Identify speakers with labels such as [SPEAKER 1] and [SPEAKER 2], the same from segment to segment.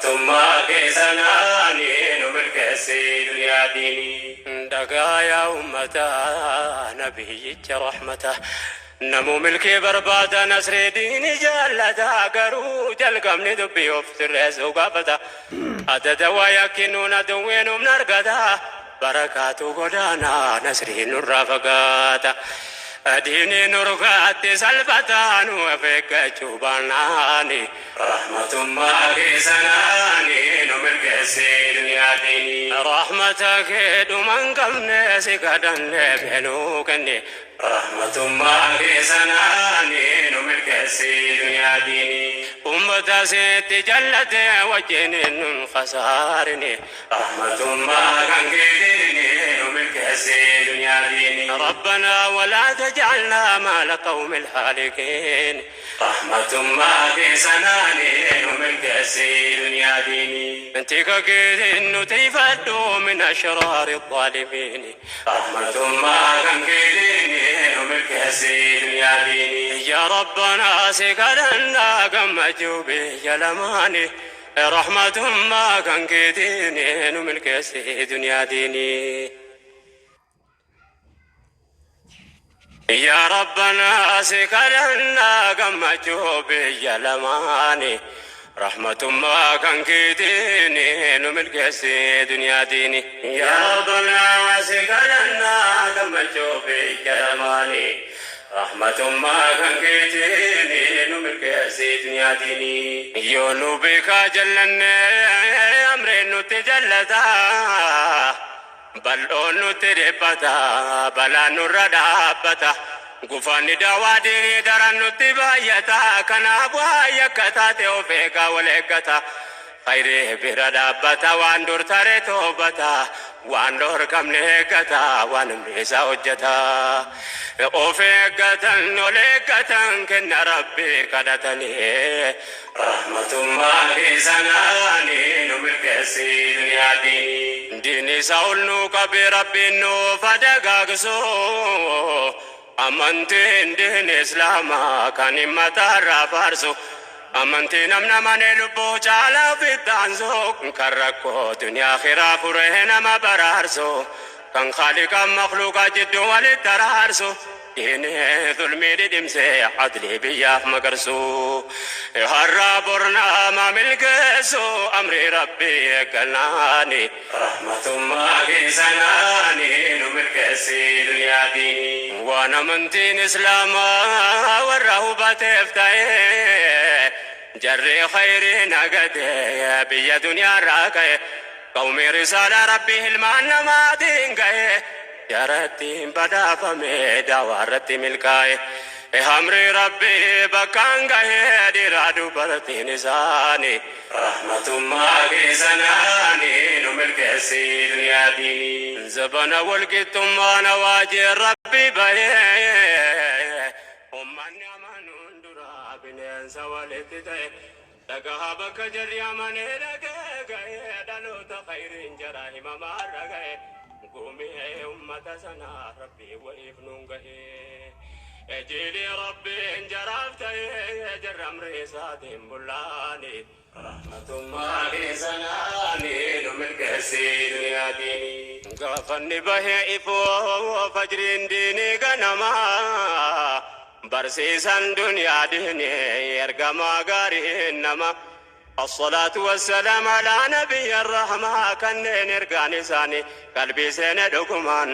[SPEAKER 1] Rahmatummaa keessanaani nu milkeessi duniyaa diinii. Dhagaa yaa ummataa nabiyyicha rahmata. Namuu milkii barbaada nasrii diini jaallata garuu jalqabni dubbii of sirreessuu gaafata. Adada waa yakkinuun aduwwiin humna argata. Barakaatu godaanaa nasriin nurraa fagaata. Diinii nurgaatti salphataa nu of eeggachuu baannaani. Rahmatummaa keessanaani nu milkeessi duniyaa diinii. Rahmata kee dhuma hin qabne si kadhanne beenuu kenni. Rahmatummaa keessanaani nu milkeessi duniyaa diinii. Ummata sitti jallate wajjin nun khasaarini. Rahmatummaa kan keetiini nu milkeessi duniyaa diinii. Rabbanaa walaa taj'alnaa ma'al qawmil haalikiin. Rahmatummaa keessanaani nu milkeessi duniyaa diinii. Tika keetiin nu tiifadhu min ashraari zaalimiin. Rahmatummaa kan keetiini nu milkeessi duniyaa diinii. Yaa Rabbanaa si kadhannaa gammachuu biyya lamaani. Rahmatummaa kan keetiini nu milkeessi duniyaa diinii. Yaa Rabbanaa si kadhannaa gammachuu biyya lamaani. Rahmatummaa kan keetiini nu milkeessi duniyaa diini. Yaa Rabbanaa si kadhannaa gammachuu biyya lamaani. Rahmatummaa kan keetiini nu milkeessi duniyaa diini. Yoo nu beekaa jallanne amreen nutti jallataa. Bal'oon nutti dhiphata, balaan nurra dhaabbata. Gufanni dawaa diinii daran nutti baay'ata. Kanaaf waan yakka taate of eegaa wal eeggata. Khayrii bira dhaabbata, waan dur tare toobata. Waan dhorkamne eeggata, waan isaa hojjeta. Of eeggatan, ol eeggatan, kenna Rabbii kadhatanii. Rahmatummaa keessanaani nu milkeessi duniyaa diinii. Diinii isaa ol nuu qabee Rabbiin nuuf haa dagaagsu. Amantiin diin Islaamaa kan hin mataarraa faarsu. Amantii namna amanee lubbuu caalaa ofitti aansu. Kan rakkoo duniyaa akhiraa furee nama baraarsu. Kan khaaliqaan makhluuqaa jidduu walitti araarsu. Diini zulmii dhidhimsee adlii biyyaaf magarsu. Har'aa bor nama milkeessu amrii Rabbii eeggannaani. Rahmatummaa keessanaani nu milkeessi duniyaa diinii. Waan amantiin Islaamaa warra hubateef ta'e jarri khayrii nagate biyya duniyaarraa ka'e. Qawmii risaalaa Rabbii ilmaan namaatiin ga'e. Jarattiin badhaafame da'waa irratti milkaa'e. Amrii Rabbii bakkaan gahe dhiiraa dubartiin isaani. Rahmatummaa keessanaani nu milkeessi duniyaa diinii. Zabana walqixxummaan awaajeen Rabbii bahee. Ummanni amanuun dura bineensa walitti ta'e. Dhagahaa bakka jarri amanee dhaqee ga'ee dhaloota khayriin jara himamaa har'a ga'e gumii ummata sanaa Rabbii wayiif nuun ga'e jiilii Rabbiin jaraaf ta'e jarri amrii isaatiin bullaani Rahmatummaa keessanaani nu milkeessi duniyaa diinii. Gaafanni bahee ifuu fajriin diinii ganamaa Barsiisan duniyaa diinii ergamaa gaariin nama Assalaatu wassalaam alaa nabiyya rahmaa kanneen ergaan isaanii qalbii seene dhugumaan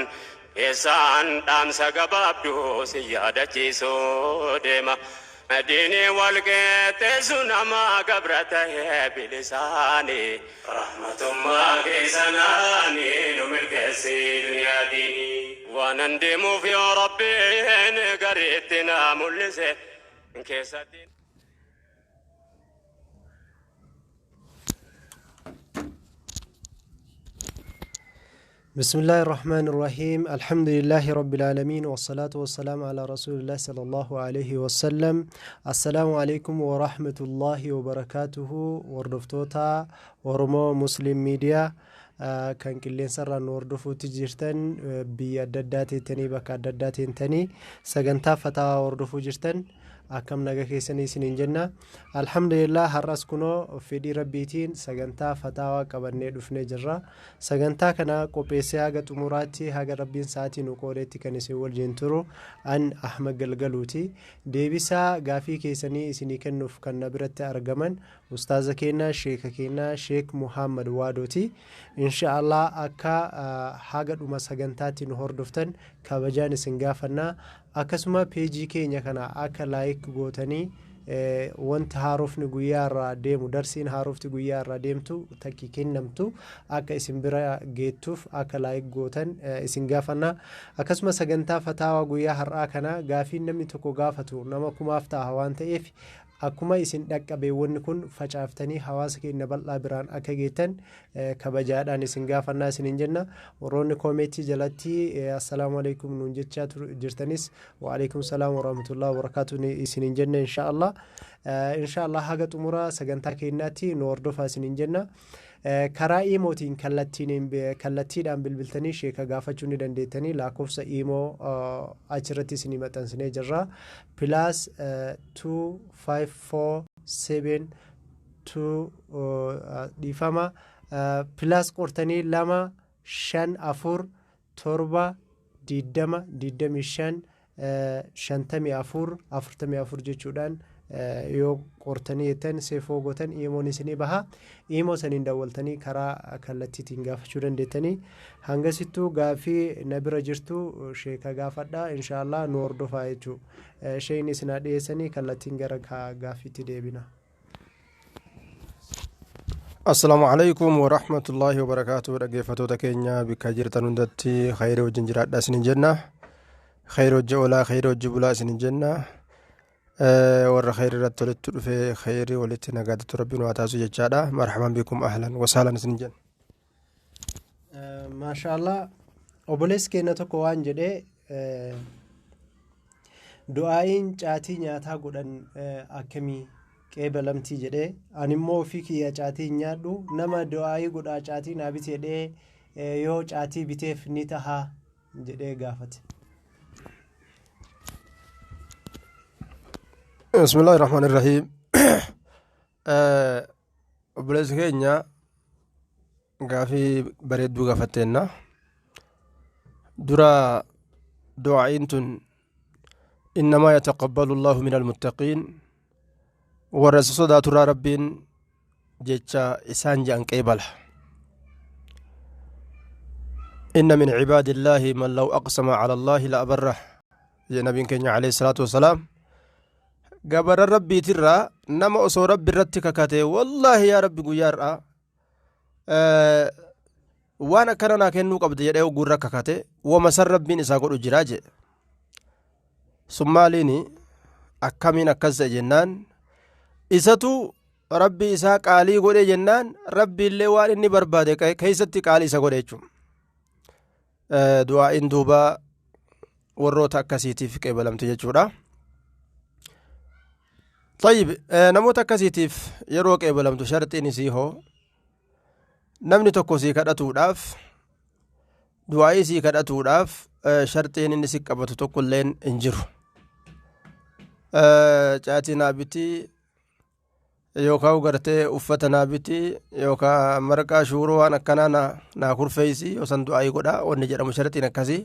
[SPEAKER 1] keessaan dhaamsa gabaabduu si yaadachiisuu deema. Diinii wal qixxeessu nama gabra ta'e bilisaani. Rahmatummaa keessanaani nu milkeessi duniyaa diinii. Waanan deemuuf yoo Rabbiin gariitti na mul'ise keessatti.
[SPEAKER 2] بسم الله الرحمن الرحيم الحمد لله رب العالمين والصلاة والسلام على رسول الله صلى الله عليه وسلم السلام عليكم ورحمة الله وبركاته وردفتوتا ورمو مسلم ميديا kan qilleensarraan nu hordofuutti jirtan biyya adda addaa teettanii bakka adda addaa teentanii sagantaa fataawaa hordofuu jirtan. Akkam naga keessanii isiniin jenna. Alhamdulillah, har'as kunoo fedhii Rabbiitiin sagantaa fataawaa qabannee dhufnee jirra. Sagantaa kana qopheessee haga xumuraatti, haga Rabbiin sa'aatii nu qoodetti kan isin wajjin turu an Ahmad Galgaluuti. Deebisaa gaafii keessanii isinii kennuuf kan na biratti argaman ustaaza keenya, sheeka keenya, Sheek Muhammad Waadooti. Insha Allah akka haga dhuma sagantaatti nu hordoftan kabajaan isin gaafannaa. Akkasuma peejii keenya kana akka like gootanii, wanta haarofni guyyaa irraa deemu, darsiin haarofti guyyaa irraa deemtu takki kennamtu akka isin bira geettuuf akka like gootan isin gaafanna. Akkasuma sagantaa fataawaa guyyaa har'aa kana gaafiin namni tokko gaafatu nama kumaaf ta'a waan ta'eef, akkuma isin dhaqqabeewwanni kun facaaftanii hawaasa keenya bal'aa biraan akka geettan kabajaadhaan isin gaafannaa isiniin jenna. Warroonni koomeetii jalatti assalaamu alaikum nuun jechaa jirtanis, waalaikum salaam warahmatullahi wabarakaatu isiniin jenna. Insha Allah, insha Allah haga xumura sagantaa keenyaatti nu hordofaa isiniin jenna. Karaa iimootiin kallattiidhaan bilbiltanii sheeka gaafachuu ni dandeettanii. Lakkoofsa iimoo achirratti isinii maxxansinee jirra, +254 72, dhiifama, plus qortanii 2 5 4 7 20 25 54 44 jechuudhaan yoo qortanii jettan, seefoo gootan, iimoon isinii baha. Iimoo saniin dawwaltanii karaa kallattiitiin gaafachuu dandeettanii. Hangasittuu gaafii na bira jirtu sheeka gaafadha. Inshaallah nu hordofaa jechuu sheekni isinaa dhiyeessanii kallattiin gara gaaffiitti deebina.
[SPEAKER 3] Assalaamu alaikum warahmatullaahi wabarakaatu. Dhaggeeffattoota keenya bakka jirtan hundatti khayrii wajjin jiraadha isinin jenna. Khayrii hojii oolaa, khayrii hojii bulaa isinin jenna. Warra khayrii irratti walitti dhufee khayrii walitti nagaatatu Rabbiin waa taasisu jechaadha. Marhaban bikum, ahlan wasahlan isinin jenna.
[SPEAKER 2] Maashaallah, obboleessi keenya tokko waan jedhee, du'aa'iin caatii nyaataa godhan akkamii qeebalamtii jedhee. Ani immoo ofii kiyya caatii hin nyaadhu, nama du'aa'ii godhaa caatii naa biti jedhee yoo caatii biteef ni tahaa jedhee gaafate.
[SPEAKER 3] Bismillaahi rahmaani rahiim. Obboleessi keenya gaafii bareedduu gaafatteenna. Dura du'aa'iin tun innamaa yataqabbalu Allahu min almuttaqiin, warra isa sodaaturraa Rabbiin jecha isaan je'an qeebala. Inna min cibaadillaahi man law aqsama cala Allaahi la abarrah jedhe nabiin keenya alayhi salaatu wasalaam. Gabara Rabbiitirraa nama osoo Rabbi irratti kakate, wallaahi yaa Rabbi guyyaa har'aa waan akkana naa kennuu qabde jedhee oguu irra kakate, wama san Rabbiin isaa godhu jiraa jedhe. Sun maaliini, akkamiin akkas ta'e jennaan, isatu Rabbi isaa qaalii godhe jennaan, Rabbi illee waan inni barbaade keessatti qaalii isa godhe jechuudha. Du'aa'iin duuba warroota akkasiitiif qeebalamte jechuudha. Tayyib, namoota akkasiitiif yeroo qeebalamtu sharxiin isii hoo, namni tokko sii kadhatuudhaaf, du'aa'ii sii kadhatuudhaaf, sharxiin inni si qabatu tokko illeen hin jiru. Caatii naa bitii yookaan gartee uffata naa bitii yookaan marqaa shuuroo waan akkanaa naa kurfeessi yoo san du'aa'ii godhaa wanni jedhamu, sharxiin akkasii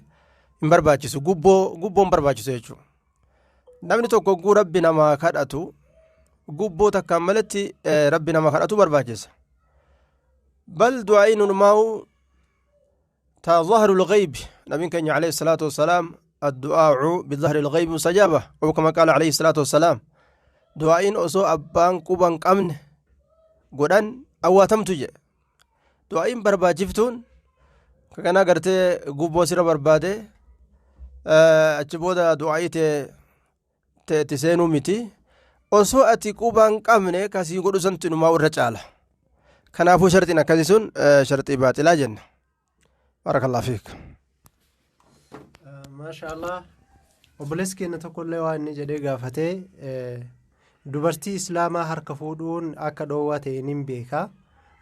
[SPEAKER 3] hin barbaachisu. Gubboon barbaachisu jechuudha. Namni tokko hogguu Rabbi namaa kadhatu gubboo takkaan malatti Rabbi nama kadhatu barbaachisa. Bal du'aa'iin hundumaa'u ta ظهر الغيب. نبي كان عليه الصلاة والسلام الدعاء بظهر الغيب مستجابة أو كما قال عليه الصلاة والسلام. Du'aa'iin osoo abbaan quban qabne godhan awwaatamtu jedhe. Du'aa'iin barbaachiftuun kana gartee gubboo sirra barbaade achi booda du'aa'ii teetti seenuu miti. Osoo ati quban qabne kasii godhu santu inumaa irra caala. Kanaafuu sharxiin akkasii sun sharxii baaxilaa jenna. Barakallahu fiik.
[SPEAKER 2] Maashaallah, obboleessi keenya tokkollee waan inni jedhee gaafatee, dubartii islaamaa harka fuudhuun akka dhoowwaa ta'e nin beeka,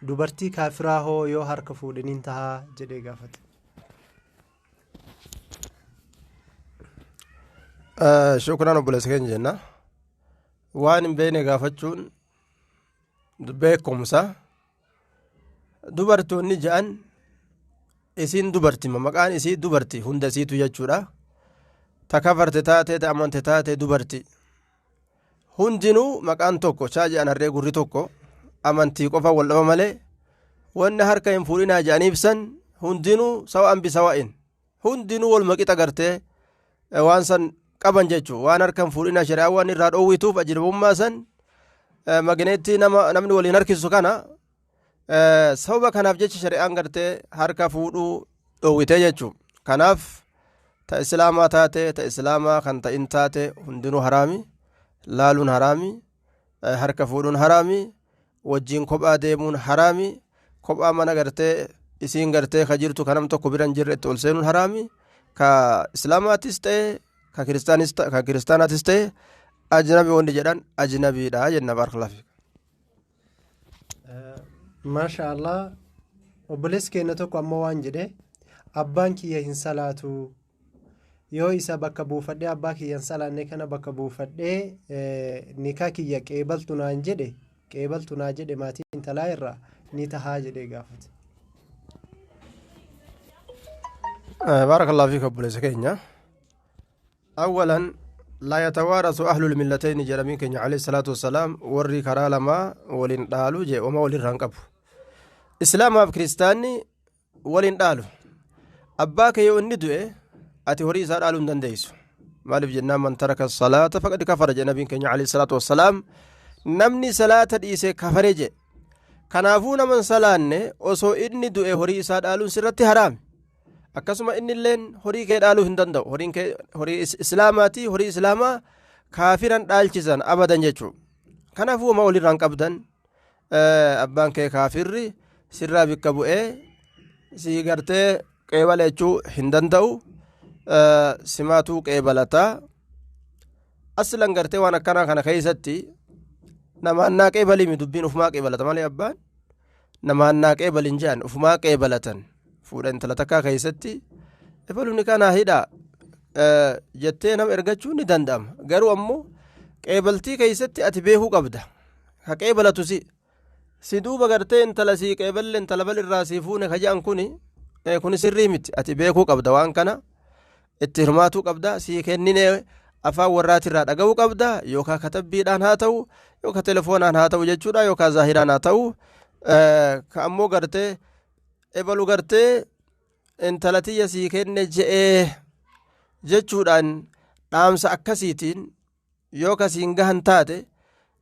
[SPEAKER 2] dubartii kaafiraa hoo yoo harka fuudhaniin tahaa jedhee gaafate.
[SPEAKER 3] Shukran obboleessa keenya jenna. Waan hin beekne gaafachuun beekumsa. Dubartoonni je'an isiin dubartima, maqaan isii dubarti hunda isiitu jechuudha. Ta kafarte taate, ta amante taate, dubarti hundinuu maqaan tokko chaa je'an, harree gurri tokko, amantii qofa wal dhaba malee wanni harka hin fuudhinaa je'anii ibsan hundinuu sawa'an bisawa'in, hundinuu wal maqixa gartee waan san qaban jechuu. Waan harka hin fuudhinaa shari'aa waan irraa dhoowwituuf ajnabummaa san, magneettii nama namni waliin harkisu kana, sababa kanaaf jecha shari'aan gartee harka fuudhuu dhoowwitee jechuu. Kanaaf ta islaamaa taate, ta islaamaa kan ta'in taate, hundinuu haraami. Laaluun haraami, harka fuudhuun haraami, wajjiin kophaa deemuun haraami, kophaa mana gartee isiin gartee ka jirtu ka nam tokko bira hin jirre itti ol seenuun haraami. Ka islaamaatis ta'e, ka kiristaanaatis ta'e, ajnabi wanni jedhan ajnabiidha jenna. Barakallahu fiik.
[SPEAKER 2] Maasha Allah, obboleessi keenya tokko ammoo waan jedhe, abbaan kiyya hin salaatu, yoo isa bakka buufadhee, abbaa kiyya hin salaanne kana bakka buufadhee nikaa kiyya qeebaltu naan jedhe, qeebaltu naa jedhe maatii intalaa irraa ni tahaa jedhee gaafate.
[SPEAKER 3] Barakallahu fiik obboleessa keenya. Awwalan, laa yatawaarasu ahlul millatayni jedhamiin keenya alayhi salaatu wassalaam, warri karaa lamaa waliin dhaalu jee oma walirraa hin qabu. Islaamaaf kiristaanni waliin dhaalu. Abbaa kee yoo inni du'e ati horii isaa dhaaluu hin dandeessu. Maaliif jennaan, man taraka salaata faqad kafara jedhe nabiin keenya alayhi salaatu wassalaam, namni salaata dhiise kafare jedhe. Kanaafuu nama hin salaanne osoo inni du'e horii isaa dhaaluun sirratti haraami. Akkasuma inni illeen horii kee dhaaluu hin danda'u. Horiin kee horii islaamaati, horii islaamaa kaafiran dhaalchisan abadan jechuudha. Kanaafuu wama walirraa hin qabdan. Abbaan kee kaafirri sirraa bikka bu'ee sii gartee qeebala jechuu hin danda'u. Simaatuu qeebalataa. Aslan gartee waan akkanaa kana keessatti namaan naa qeebalimi, dubbiin ufumaa qeebalata malee abbaan namaan naa qeebalin jedhan, ufumaa qeebalatan. Fuudha intala takkaa keessatti ebaluni kanaa hidhaa jettee nama ergachuun ni danda'ama, garuu ammoo qeebaltii keessatti ati beekuu qabda, ka qeebalatu si si duuba gartee intala sii qeeballe, intala bal irraa sii fuune ka jedhan kuni, kuni sirrii miti. Ati beekuu qabda, waan kana itti hirmaatuu qabda, sii kenninee afaan warraatirraa dhaga'uu qabda, yookaan katabbiidhaan haa ta'u, yookaan telefoonaan haa ta'u jechuudha, yookaan zaahiraan haa ta'u. Ka ammoo gartee ebalu gartee intala tiyya sii kenne je'ee jechuudhaan dhaamsa akkasiitiin yoo kasiin gahan taate,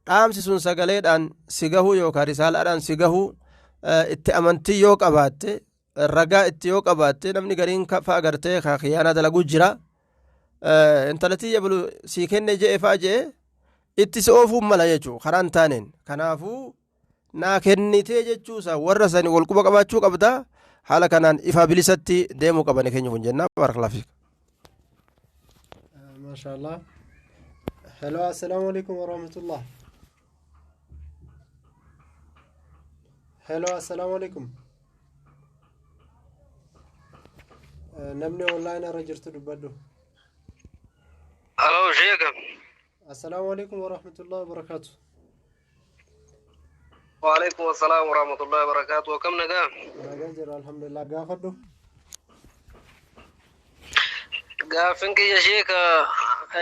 [SPEAKER 3] dhaamsi sun sagaleedhaan si gahuu yookaan risaalaadhaan si gahuu itti amantii yoo qabaatte, ragaa itti yoo qabaatte, namni gariin fa'a gartee ka khiyaanaa dalaguu jira, intala tiyya ebalu sii kenne je'e fa'a je'e itti si oofuun mala jechuu karaa hin taaneen. Kanaafuu naa kennitee jechuusa warra sani wal quba qabaachuu qabda, haala kanaan ifaa bilisatti deemuu qabani keenya kun jenna. Barakallahu fiik.
[SPEAKER 2] Maasha Allah. Hello, assalaamu alaikum warahmatullah. Hello, assalaamu alaikum. Namni online irra jirtu dubbadhu.
[SPEAKER 4] Hello, Sheikh.
[SPEAKER 2] Assalaamu alaikum warahmatullahi wabarakatuh.
[SPEAKER 4] وعليكم السلام ورحمة الله وبركاته. كم نجا؟
[SPEAKER 2] Nagaa jira, alhamdulillah, gaafadhu.
[SPEAKER 4] Gaafin kiyya Sheikh,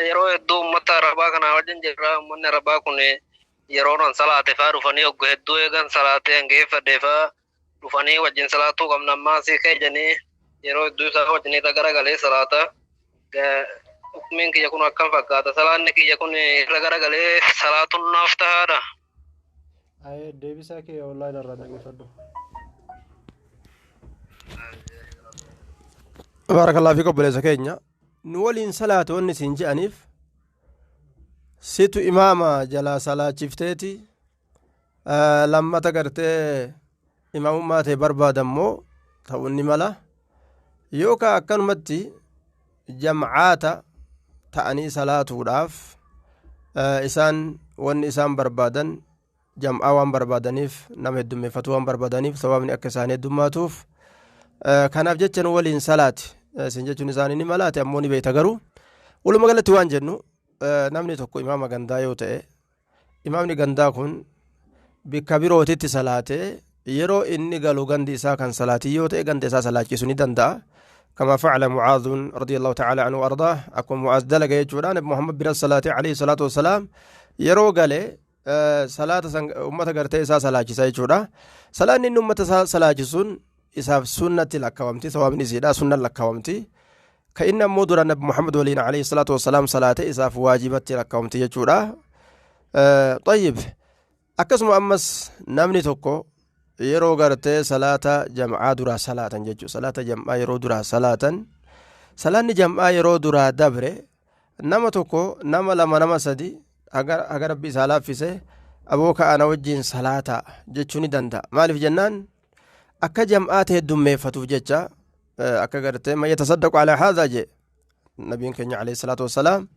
[SPEAKER 4] yeroo hedduu uummata Arabaa kana wajjin jirra. Uummanni Arabaa kun yeroo nan salaate faa dhufanii, oggo hedduu eegan salaatee hangeeffadhe faa dhufanii wajjin salaatuu qabna ammaa si keejanii, yeroo hedduu isaa wajjin irra garagalee salaata. Hukumiin kiyya kun akkam fakkaata? Salaanni kiyya kun irra garagalee salaatuun naaf tahaadha.
[SPEAKER 2] Ayee, deebisaa kee online irraa dhaggeeffadhu.
[SPEAKER 3] Barakallahu fiik obboleessa keenya, nu waliin salaata wanni siin je'aniif situ imaama jalaa salaachifteeti, lammata gartee imaamummaa ta'e barbaadammoo ta'uun ni mala, yookaan akkanumatti jam'aata ta'anii salaatuudhaaf isaan wanni isaan barbaadan jam'aa waan barbaadaniif, nama heddummeeffatu waan barbaadaniif, sababni akka isaan heddummaatuuf, kanaaf jecha nu waliin salaati isin jechuun isaanii ni malaate ammoo ni beekta. Garuu walumaa galatti waan jennu, namni tokko imaama gandaa yoo ta'e Imaamni gandaa kun bikka birootitti salaatee yeroo inni galu gandi isaa kan salaatii yoo ta'e ganda isaa salaachisuu ni danda'a. كما فعل معاذ رضي الله تعالى عنه وأرضاه أكون معاذ دلق يجوران محمد بن الصلاة عليه الصلاة والسلام يرو قال صلاة أمة قرتي إسا صلاة يجورا صلاة إن أمة صلاة سن إسا سنة لكوامتي ثواب نزيدا سنة لكوامتي كإن مودر النبي محمد ولينا عليه الصلاة والسلام صلاة إسا واجبة لكوامتي يجورا. طيب أكسم أمس نمني توكو yeroo gartee salaata jam'aa duraa salaatan jechuudha. Salaata jam'aa yeroo duraa salaatan, salaanni jam'aa yeroo duraa dabre nama tokko, nama lama, nama sadi haga rabbi isaa laaffise aboo ka'ana wajjiin salaata jechuu ni danda'a. Maaliif jennaan akka jam'aa ta'e heddummeeffatuuf jecha akka gartee man yatasaddaqu alaa haadhaa jee nabiin keenya alayhi salaatu wassalaam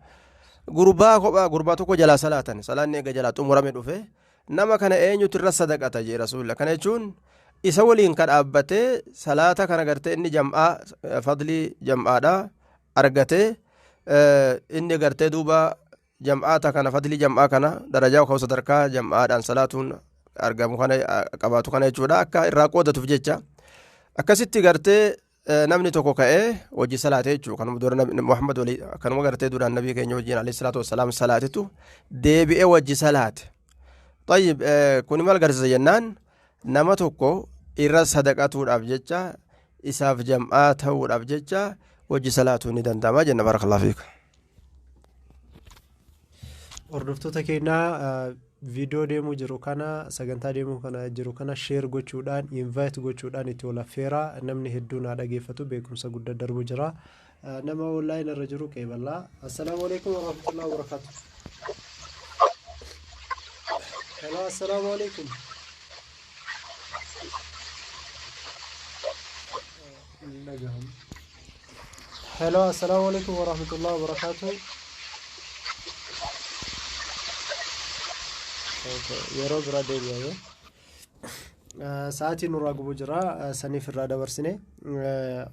[SPEAKER 3] gurbaa kophaa gurbaa tokko jalaa salaatan salaanni eega jalaa xumurame dhufe nama kana eenyutu irra sadaqata jee rasuulli. Kana jechuun isa waliin ka dhaabbatee salaata kana gartee inni jam'aa fadlii jam'aadha argatee inni gartee duuba jam'aata kana fadlii jam'aa kana darajaa yookaan sadarkaa jam'aadhaan salaatuun argamu kana qabaatu kana jechuudha akka irraa qoodatuuf jecha akkasitti gartee namni tokko ka'ee hojii salaate jechuudha. Kanuma dura Muhammad walii kanuma gartee duraan nabii keenya wajjin alayhi salaatu wassalaam salaatetu deebi'ee wajji salaate. طيب kun maal agarsiisa jennaan nama tokko irra sadaqatuudhaaf jecha isaaf jam'aa ta'uudhaaf jecha hojii salaatuu ni danda'ama jenna. Barakallahu fiik.
[SPEAKER 2] Hordoftoota keenyaa viidiyoo deemuu jiru kana sagantaa deemuu kana jiru kana sheer gochuudhaan invite gochuudhaan itti ol affeeraa namni hedduun haa dhageeffatu beekumsa guddaa darbu jira. Nama online irra jiru qeeballaa. Assalaamu alaikum warahmatullahi wabarakatuh. Hello, assalamu alaikum. Hello, assalamu alaikum warahmatullahi wabarakatuh. Yeroo biraa deebi'ame. Sa'aatiin nurraa gubuu jira saniif irraa dabarsine.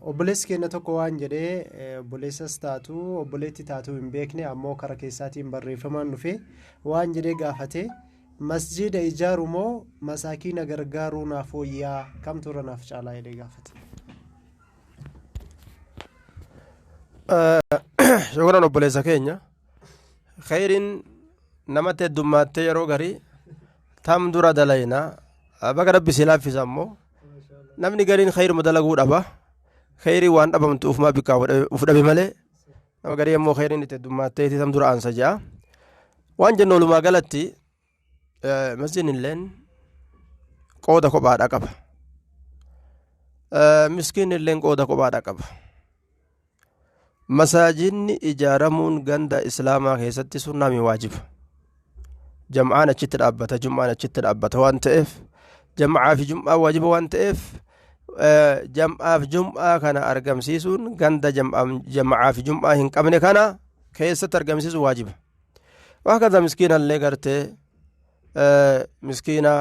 [SPEAKER 2] Obboleessi keenya tokko waan jedhee obboleessas taatu obboleetti taatu hin beekne ammoo kara keessaatiin barreeffamaan dhufe waan jedhee gaafate. Masjida ijaaru moo masaakiina gargaaruu naaf wayyaa kamtu irra naaf caalaa jedhee gaafate.
[SPEAKER 3] Shukran obboleessa keenya. Khayriin namatti heddummaattee yeroo garii tam dura dalayna baga rabbi si laaffisa ammoo namni gariin khayruma dalaguu dhaba. Khayrii waan dhabamtu ufumaa bikkaa uf dhabe malee nama garii ammoo khayriin itti heddummaatteeti tam dura aansa je'a. Waan jennu walumaa galatti masjidni illeen qooda kophaadha qaba. Miskiinni illeen qooda kophaadha qaba. Masaajidni ijaaramuun ganda islaamaa keessatti sunnaami waajiba. Jam'aan achitti dhaabbata, jum'aan achitti dhaabbata waan ta'eef jam'aa fi jum'aa waajiba waan ta'eef jam'aa fi jum'aa kana argamsiisuun ganda jam'aa fi jum'aa hin qabne kana keessatti argamsiisuun waajiba. Waa kaza miskiina illee gartee miskiina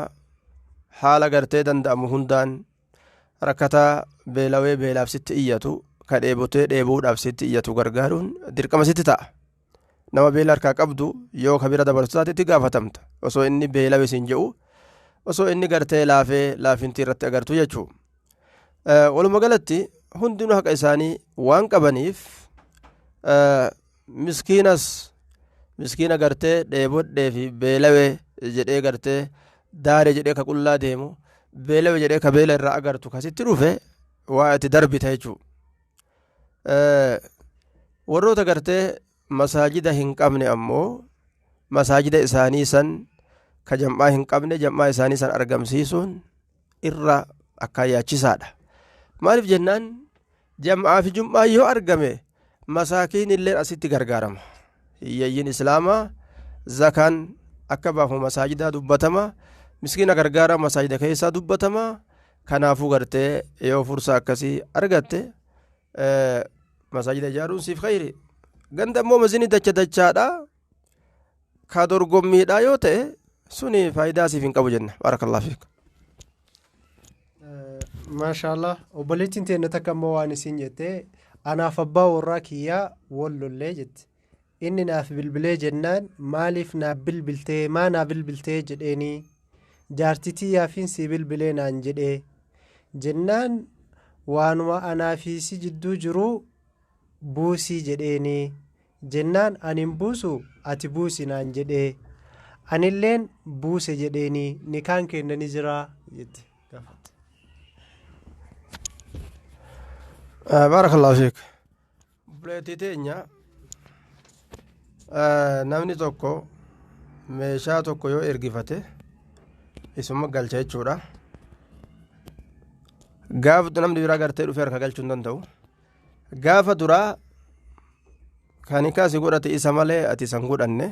[SPEAKER 3] haala gartee danda'amu hundaan rakkataa beelawee beelaaf sitti iyyatu ka dheebotee dheebuudhaaf sitti iyyatu gargaaruun dirqama sitti ta'a. Nama beela harkaa qabdu yoo ka bira dabarsu taate itti gaafatamta. Osoo inni beelawe siin jedhu osoo inni gartee laafee laafintii irratti agartu jechuu. Walumaa galatti hundinuu haqa isaanii waan qabaniif miskiinas miskiina gartee dheebodhee fi beelawe jedhee gartee daare jedhee ka qullaa deemu beelawe jedhee ka beela irraa agartu kasitti dhufe waa itti darbita jechuu. Warroota gartee masaajida hin qabne ammoo masaajida isaanii san ka jam'aa hin qabne jam'aa isaanii san argamsiisuun irra akkaan yaachisaadha. Maaliif jennaan jam'aa fi jum'aa yoo argame masaakiin illee asitti gargaarama. Hiyyeeyyiin islaamaa zakaan akka baafamu masaajidaa dubbatama. Miskiina gargaara masaajida keessaa dubbatama. Kanaafuu gartee yoo fursa akkasii argatte masaajida ijaaruun siif khayri. Ganda immoo masjidni dacha dachaadha. Ka dorgommiidha yoo ta'e suni faayidaa siif hin qabu jenna. Barakallahu fiik.
[SPEAKER 2] Maashaallah obboleettiin teenya takka immoo waan isin jette anaaf abbaa warraa kiyyaa wal lollee jette. Inni naaf bilbilee jennaan maaliif naaf bilbiltee maa naa bilbiltee jedheenii jaartii tiyyaafiin sii bilbilee naan jedhee jennaan waanuma anaa fi si jidduu jiru buusii jedheenii jennaan ani hin buusu ati buusi naan jedhee anilleen buuse jedheenii nikaan kenna ni jiraa jette gaafatte.
[SPEAKER 3] Baarakallahu fiik. Obboleettii teenya namni tokko meeshaa tokko yoo ergifate isuma galcha jechuudha. Gaafa namni biraa gartee dhufee harka galchuu hin danda'u. Gaafa duraa kan hikaa si godhate isa malee ati isa hin godhanne.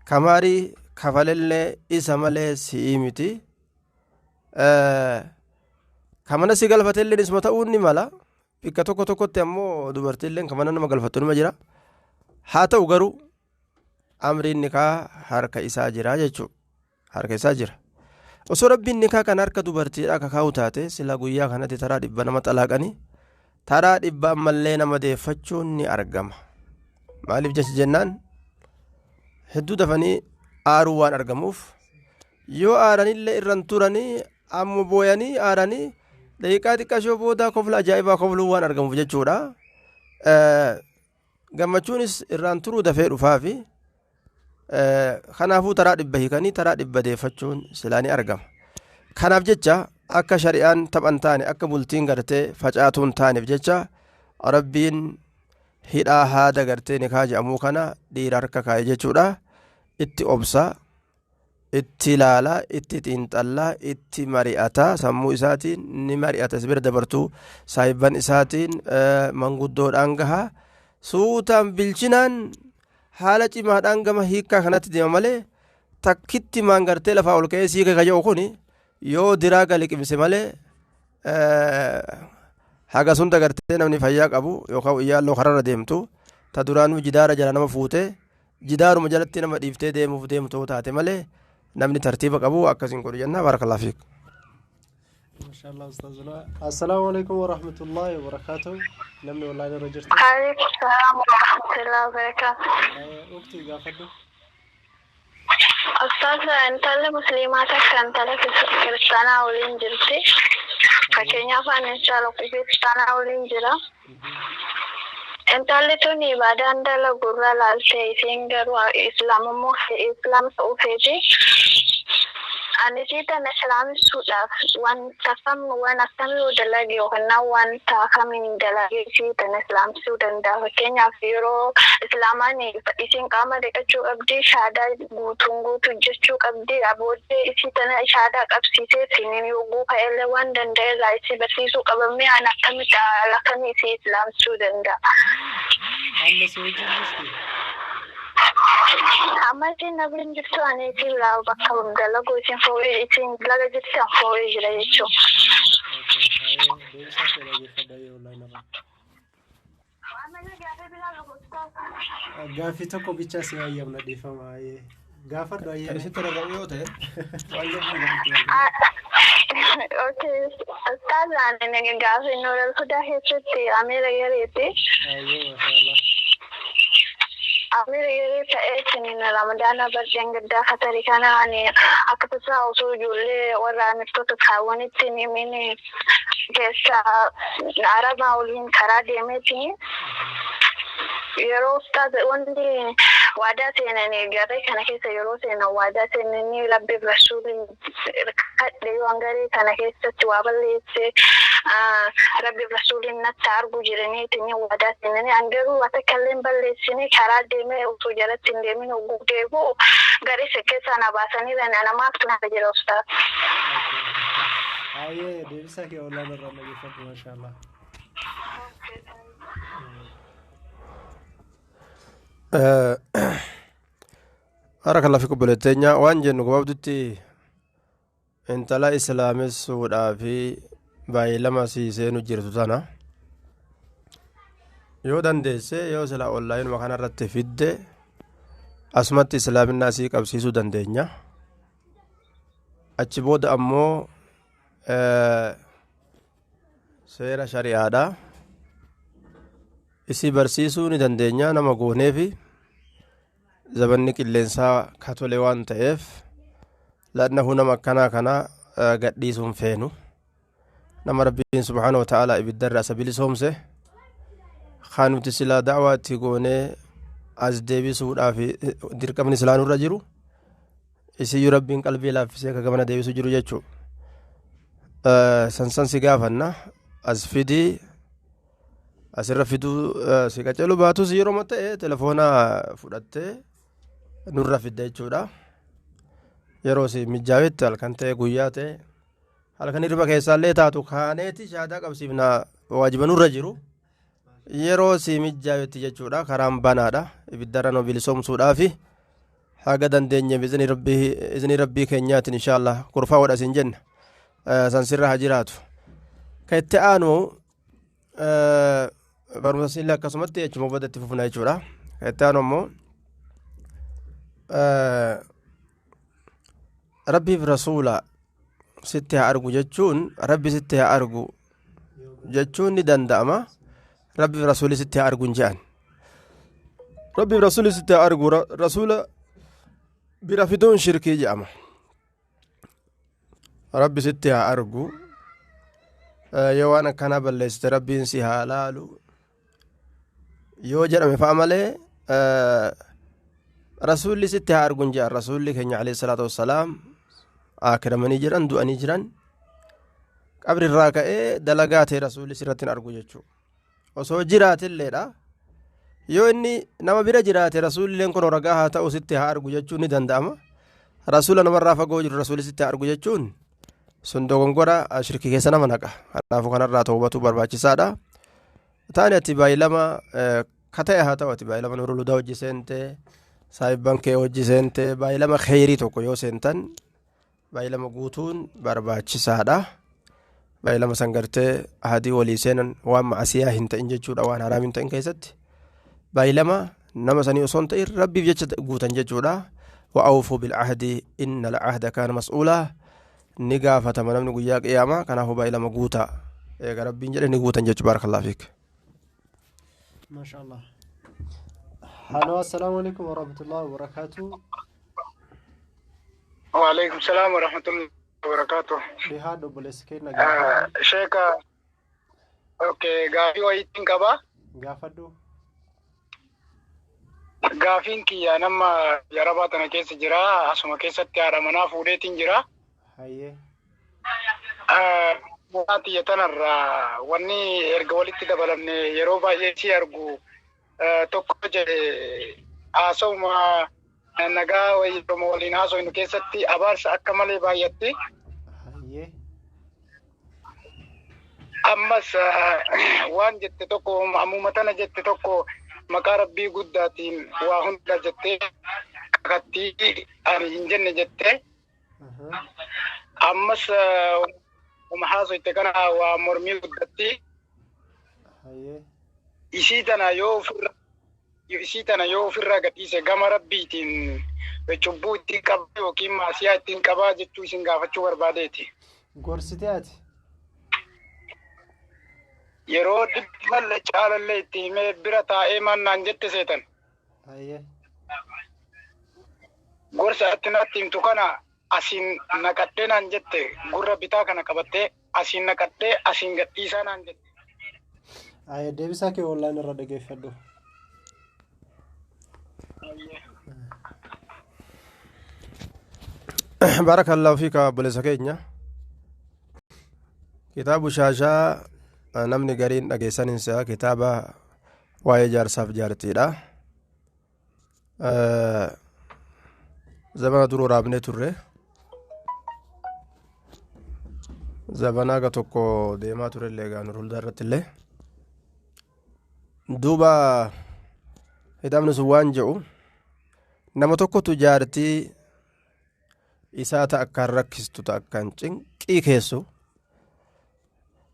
[SPEAKER 3] Kamaarii kafalellee isa malee si'ii miti. Ka mana si galfatellee isuma ta'uun ni mala. Bikka tokko tokkotti ammoo dubartiilleen ka mana nama galfattu nima jira. Haa ta'u garuu amriin nikaa harka isaa jira jechuudha. Harka isaa jira. Osoo Rabbiin nikaa kana harka dubartiidhaa akka kaa'u taate sila guyyaa kanatti taraa dhibba nama xalaaqanii taraa dhibba ammallee nama deeffachuun ni argama. Maaliif jecha jennaan hedduu dafanii aaruu waan argamuuf yoo aaranillee irran turanii amma booyanii aaranii daqiiqaa xiqqashoo booda kofla ajaa'ibaa kofluu waan argamuuf jechuudha. Gammachuunis irraan turuu dafee dhufaafi kanaafuu taraa dhibba hiikanii taraa dhibba deeffachuun silaa ni argama. Kanaaf jecha akka shari'aan taphan taane akka bultiin gartee facaatuun taaneef jecha Rabbiin hidhaa haada gartee nikaa jedhamuu kana dhiira harka kaa'e jechuudha. Itti obsa, itti ilaala, itti xiinxalla, itti mari'ata sammuu isaatiin ni mari'ata is bira dabartuu saahibban isaatiin manguddoodhaan gaha suutaan bilchinaan haala cimaadhaan gama hiikkaa kanatti deema malee takkitti maan gartee lafaa ol ka'ee siika ka jedhu kun yoo diraa galiqimse malee haga sunda gartee namni fayyaa qabu yookaan iyyaalloo kararra deemtu ta duraanuu jidaara jala nama fuute jidaaruma jalatti nama dhiiftee deemuuf deemtu taate malee namni tartiiba qabu akkasiin godhu jenna barakallahu fiik.
[SPEAKER 2] Mashallah ustazuna. Assalamu alaikum warahmatullahi wabarakatuh. Namni online irra jirtu.
[SPEAKER 5] Alaikum salaam wa rahmatullahi wa barakatuh.
[SPEAKER 2] Ukti gaafadhu.
[SPEAKER 5] Ustaaz, intalli musliimaa takka intala kiristaanaa waliin jirti. Fakkeenyaaf ani intala kiristaanaa waliin jira. Intalli tun ibaadaan dalagu irra laaltee isiin garuu islaamummaa islaam ta'uu feeti. Ani isii tana islaamessuudhaaf wanta kam waan akkamii yoo dalage yookaan wanta kamiin dalagee isii tana islaamsuu danda'a. Fakkeenyaaf yeroo islaamaan isiin qaama dhiqachuu qabdi, shaadaa guutuun guutuu jechuu qabdi. Booddee isii tana shaadaa qabsiisee siniin yogguu ka'ellee waan danda'e irraa isii barsiisuu qabamee ani akkamitti haala kamii isii islaamsuu danda'a.
[SPEAKER 2] Amma si wajjin jirti?
[SPEAKER 5] Amma isiin na bira hin jirtu ani isiin laa bakka dalagu isiin foo'ee isiin laga jirti an foo'ee jira jechuudha.
[SPEAKER 2] Okay, haye deebisaa kee dhaggeeffadha yoo online irraa. Gaaffii tokko bichaa si hayyamna dhiifama haye. Gaafadhu hayyee.
[SPEAKER 3] Kan isitti rarra'u yoo ta'e waan jabduu qabdi.
[SPEAKER 5] Okay, ustaaz ani gaaffii Nuural Hudaa keessatti Amiira Gareeti.
[SPEAKER 2] Hayyee maashaallah.
[SPEAKER 5] Amiira Garee ta'eetiin Ramadaana bardeen gaddaa katarii kana ani akka tasaa osoo ijoollee warra amirtoota kaawwanitti himin keessa Arabaa waliin karaa deemeetiin yeroo ustaaz wanti waadaa seenanii garee kana keessa yeroo seenan waadaa seenanii Rabbiif Rasuuliin kadhe yoo garee kana keessatti waa balleesse Rabbiif Rasuuliin natti argu jiraniitiin waadaa seenanii an garuu waan takka illee hin balleessine karaa deemee osoo jalatti hin deemin hogguu deebi'u garee isa keessaa na baasanii ana maaltu narra jira ustaaz.
[SPEAKER 2] Hayyee deebisaa kee online irraa dhaggeeffadhu maashaallah.
[SPEAKER 3] Barakallahu fiik obboleetteenya waan jennu gabaabdutti intala islaamessuudhaa fi baay'ilama sii seenu jirtu tana yoo dandeesse yoo sila onlaayinuma kanarratti fidde asumatti islaaminaa sii qabsiisuu dandeenya achi booda ammoo seera shari'aadha isii barsiisuu ni dandeenya nama gooneefi Zabanni qilleensaa ka tole waan ta'eef lannahu nama akkanaa kana gadhiisuun feenu. Nama Rabbiin subhaanahu wa ta'aalaa ibiddarraa isa bilisoomse kan nuti silaa da'waa itti goonee as deebisuudhaaf dirqamni silaa nurra jiru isiyyuu Rabbiin qalbii laaffisee akka gamana deebisu jiru jechuu. Sansan si gaafanna, as fidii, asirra fiduu si qaceelu baatus yeroo ta'e telefoona fudhattee nurra fidda jechuudha. Yeroo si mijaawetti, halkan ta'e guyyaa ta'e, halkan hirriba keessaallee taatu, kaaneeti shaadaa qabsiifna, waajiba nurra jiru. Yeroo si mijaawetti jechuudha, karaan banaadha. Ibiddarra nu bilisoomsuudhaafi haga dandeenye izni Rabbii keenyaatiin inshaallah kurfaa godha siin jenna. San sirra haa jiraatu. Ka itti aanu barumsa siillee akkasumatti jechuma booda itti fufna jechuudha. Ka itti aanu ammoo Rabbiif rasuula sitti haa argu jechuun, Rabbi sitti haa argu jechuun ni danda'ama. Rabbiif rasuuli sitti haa argu hin je'an. Rabbiif rasuuli sitti haa argu, rasuula bira fiduun shirkii jedhama. Rabbi sitti haa argu, yoo waan akkanaa balleessite Rabbiin si haa laalu yoo jedhame fa'a malee rasuulli sitti haa argu hin jedhan. Rasuulli keenya alayhi salaatu wassalaam akiramanii jiran, du'anii jiran, qabri irraa ka'ee dalagaa ta'e rasuulli sirratti hin argu jechuudha. Osoo jiraatilleedha. Yoo inni nama bira jiraate rasuulilleen kun ragaa haa ta'u sitti haa argu jechuun ni danda'ama. Rasuula namarraa fagoo jiru rasuulli sitti haa argu jechuun sun dogongora shirkii keessa nama naqa. Kanaafuu kanarraa toobatu barbaachisaadha. Taani ati baay'ilama ka ta'e haa ta'u, ati baay'ilama Nurul Hudaa hojii seentee, saahibban kee hojii seentee, baay'ilama kheyrii tokko yoo seentan baay'ilama guutuun barbaachisaadha. Baay'ilama san gartee ahadii walii seenan waan ma'asiyaa hin ta'in jechuudha, waan haraam hin ta'in keessatti. Baay'ilama nama sanii osoo hin ta'in Rabbiif jecha guutan jechuudha. وأوفوا بالعهد إن العهد كان مسؤولا, ni gaafatama namni guyyaa qiyaamaa. Kanaafuu baay'ilama guutaa, eega Rabbiin jedhe ni guutan jechuu. Barakallahu fiik.
[SPEAKER 2] ما شاء الله. هلو، السلام عليكم ورحمة الله وبركاته.
[SPEAKER 6] وعليكم السلام ورحمة الله وبركاته.
[SPEAKER 2] Dhihaadhu obboleessa keenya, gaafadhu.
[SPEAKER 6] Sheeka, okay, gaafii wayiitiin qaba.
[SPEAKER 2] Gaafadhu.
[SPEAKER 6] Gaafiin kiyya nama yarabaa tana keessa jira. Asuma keessatti haadha manaa fuudheetiin jira.
[SPEAKER 2] Hayyee.
[SPEAKER 6] Waan tiyya tanarraa wanni erga walitti dabalamne yeroo baay'ee si argu tokko jedhe, haasawuma nagaa wayii waliin haasofnu keessatti abaarsa akka malee baay'atti.
[SPEAKER 2] Hayyee.
[SPEAKER 6] Ammas waan jette tokko, ammuma tana jette tokko, maqaa Rabbii guddaatiin waa hunda jettee kakattii, ani hin jenne jettee. Ammas uma haasofte kana waa mormii guddatti.
[SPEAKER 2] Hayyee.
[SPEAKER 6] Isii tana yoo ofirraa gadhiise gama Rabbiitiin cubbuu ittiin qabaa yookiin maasiyaa ittiin qabaa jechuu isin gaafachuu barbaadeeti.
[SPEAKER 2] Gorsitee ati?
[SPEAKER 6] Yeroo dhibba caalallee itti himee bira taa'ee maal naan jette seetan.
[SPEAKER 2] Hayyee.
[SPEAKER 6] Gorsa atti natti himtu kana asiin naqadhee naan jette, gurra bitaa kana qabattee asiin naqadhee asiin gadhiisaa naan jette.
[SPEAKER 2] Hayyee, deebisaa kee online irra dhageeffadhu.
[SPEAKER 3] Barakallahu fiika obboleessa keenya. Kitaabu shaashaa namni gariin dhageessan hin se'a, kitaaba waa'ee jaarsaaf jaartiidha. Zamana dur waraabnee turre. Zamana aga tokko deemaa turellee egaa Nurul Hudaa irratti illee. Duuba kitaabni sun waan jedhu, nama tokkotu jaartii isaa ta akkaan rakkistu, ta akkaan cinqii keessu,